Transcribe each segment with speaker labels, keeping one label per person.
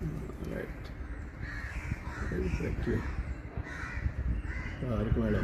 Speaker 1: Right, exactly सारको मेळ्ळो.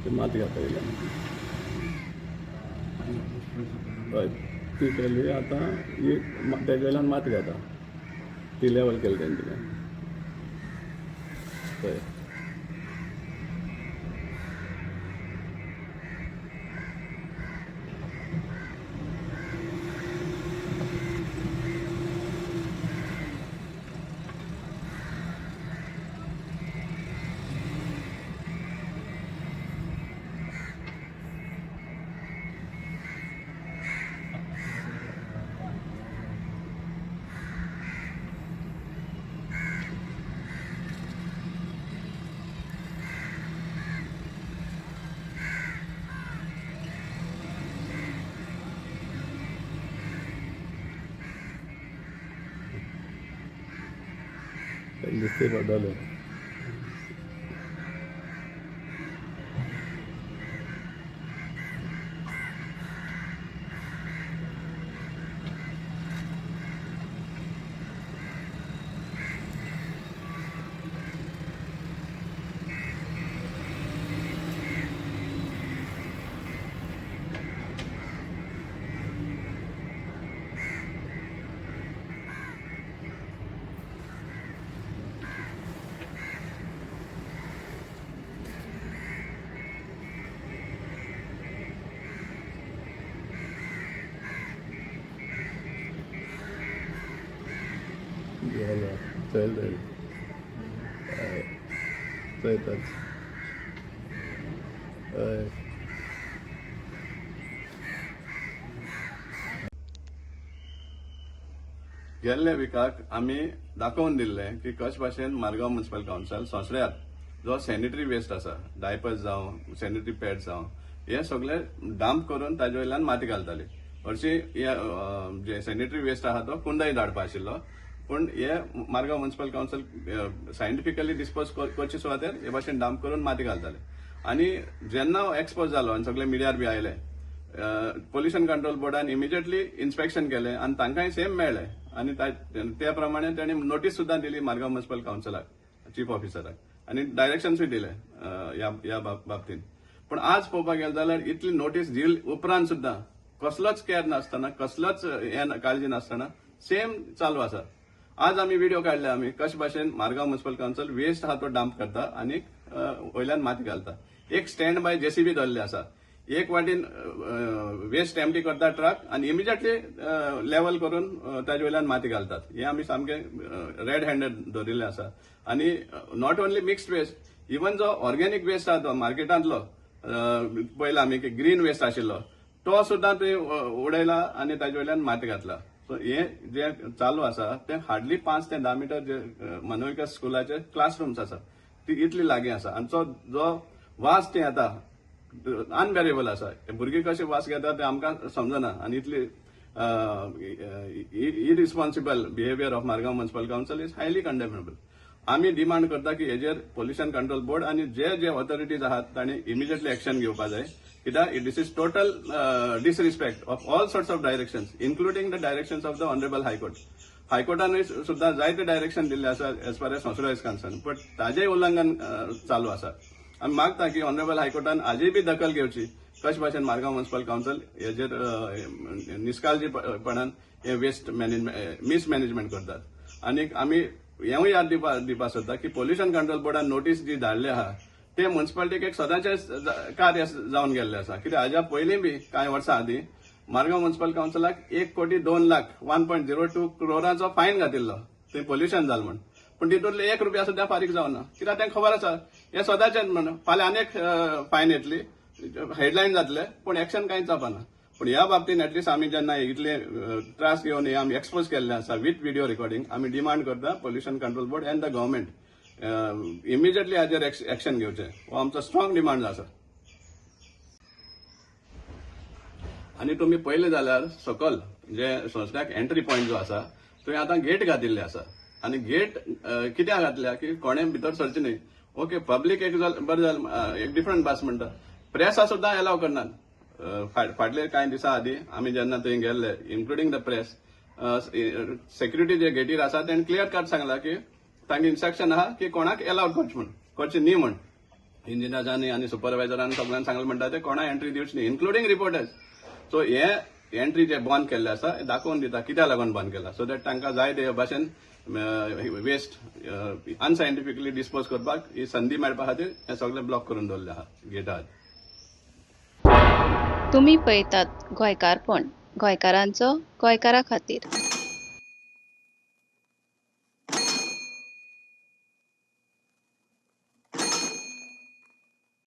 Speaker 1: ते माती घातता वयल्यान. हय, ती केली. आतां ही तेजे वयल्यान माती घाता. ती लेवल केली तेणी तिका. हय. दिसते पडटलें. गेलो, चल तरी. हय, चोयताच. हय.
Speaker 2: गेल्ल्या विकाक आमी दाखोवन दिल्लें की कश भाशेन मारगांव म्युन्सिपल कावन्सिल सोंसऱ्यात जो सॅनिटरी वेस्ट आसा, डायपर्स जावं, सॅनिटरी पॅड जावं, हे सगळे डंप करून ताजे वयल्यान माती घालताली. हरशीं हे जे सॅनिटरी वेस्ट आहा तो कुंडय धाडपा आशिल्लो, पूण हे Margao municipal council scientifically dispose करचे सुवातेर हे भाशेन डंप करून माती घालताले. आनी जेन्ना एक्सपोज जालो आनी सगळे मिडियार बी आयले, पोल्युशन कंट्रोल बोर्डान इमिजिएटली इन्स्पेक्शन केलें आनी तांकांय सेम मेळ्ळें आनी त्या प्रमाणे तांणी नोटीस सुद्दां दिली मारगांव म्युन्सिपल कावन्सिलाक, चीफ ऑफिसराक, आनी डायरेक्शन्सूय दिले ह्या बाबतींत. पूण आज पळोवपाक गेले जाल्यार इतली नोटीस दिल उपरांत सुद्दां कसलोच केअर नासतना, कसलोच हें काळजी नासतना सेम चालू आसा. आज आमी व्हिडिओ काडले आमी कशे भाशेन मारगांव म्युन्सिपल कावन्सिल वेस्ट आहा तो डंप करता आनी वयल्यान माती घालता. एक स्टँड बाय जेसीबी दवरले आसा. एक वाटेन वेस्ट एम्प्टी करता ट्रक आनी इमिजिएटली लेवल करून ताजे वयल्यान माती घालतात. हे आमी सामकें रेड हँडेड धरिल्लें आसा. आनी not only mixed waste, even जो ऑर्गेनीक वेस्ट आहा तो मार्केटांतलो पळयला आमी की ग्रीन वेस्ट आशिल्लो तो सुद्दां थंय उडयला आनी ताजे वयल्यान माती घातला. सो हे जे चालू आसा ते हार्डली 5 ते 10 मिटर जे मनोविकास स्कुलाचे क्लासरूम्स आसा ती इतली लागीं आसा आनी तो जो वास ते येता अनबेरेबल आसा. भुरगीं कशे वास घेता ते आमकां समजना आनी इतली irresponsible behaviour of Margao Municipal Council is highly condemnable. आमी डिमांड करता की हेजेर पोल्युशन कंट्रोल बोर्ड आनी जे जे ऑथॉरिटीज आहात तांणी इमिजिएटली एक्शन घेवपा जाय, कित्याक this is total disrespect of all sorts of directions, including the directions of the Honourable High Court. हायकोर्टानूय सुद्दां जायते डायरेक्शन दिल्ले आसा as far as Sonsoddo is concerned, but ताजेय उल्लंघन चालू आसा. आमी मागता की ऑनरेबल हायकोर्टान आजूय बी दखल घेवची, कशे भाशेन मारगांव म्युन्सिपल कावन्सिल हेजेर निश्काळजीपणान हे वेस्ट मॅनेजमेंट मिसमॅनेजमेंट करतात. आनी आमी हेंवूय याद दिवपा सोदता की पोल्युशन कंट्रोल बोर्डान नोटीस जी धाडली आहा ते म्युन्सिपालिटीक एक सदांचें कार्य जावन गेल्लें आसा, कित्याक हाज्या पयलीं बी कांय वर्सां आदीं मारगांव म्युन्सिपल कावन्सिलाक 1 कोटी 2 लाख, 1.02 क्रोराचो फायन घातिल्लो थंय पोल्युशन जालें म्हण. पूण तितूंतले 1 रुपया सुद्दां फारीक जावना, कित्याक तांकां खबर आसा हें सदांचें म्हण. फाल्यां आनीक फायन येतली, हेडलायन जातले, पूण एक्शन कांयच जावपाना. पूण ह्या बाबतींत एटलिस्ट आमी जेन्ना इतले त्रास घेवन हे आमी एक्सपोज केल्ले आसा विथ व्हिडिओ रिकॉर्डिंग, आमी डिमांड करता Pollution Control Board and the government immediately हाजेर एक्शन घेवचें, हो आमचो स्ट्रॉंग डिमांड आसा. आनी तुमी पळयलें जाल्यार सकल जे संस्थ्याक एंट्री पॉयंट जो आसा थंय आतां गेट घातिल्ले आसा. आनी गेट कित्याक घातल्या की कोणें भितर सरचें न्हय. ओके, पब्लीक एक बरें जालें, एक डिफरंट भास म्हणटा. प्रेसा सुद्दां एलाव करनात. फाटले कांय दिसां आदीं आमी जेन्ना थंय गेल्ले, इन्क्लुडींग the press, security जे गेटीर आसा तेणें क्लियर कट सांगला की तांगे इन्स्ट्रक्शन आहा की कोणाक एलावड करचें म्हण करचें न्ही म्हण. इंजिनियर्सांनी आनी सुपरवायझरांनी सगळ्यांनी सांगलें म्हणटा ते कोणा एंट्री दिवची न्ही, इन्क्लुडींग रिपोर्टर्स. सो हे एंट्री जे बंद केल्ले आसा हे दाखोवन दिता कित्याक लागून बंद केला, सो that तांकां जाय ते भाशेन वेस्ट अनसायंटिफिकली डिस्पोज करपाक ही संदी मेळपा खातीर हे सगळे ब्लॉक करून दवरले आहा गेटार.
Speaker 3: तुमी पळयतात गोंयकारपण, गोंयकारांचो गोंयकारा खातीर.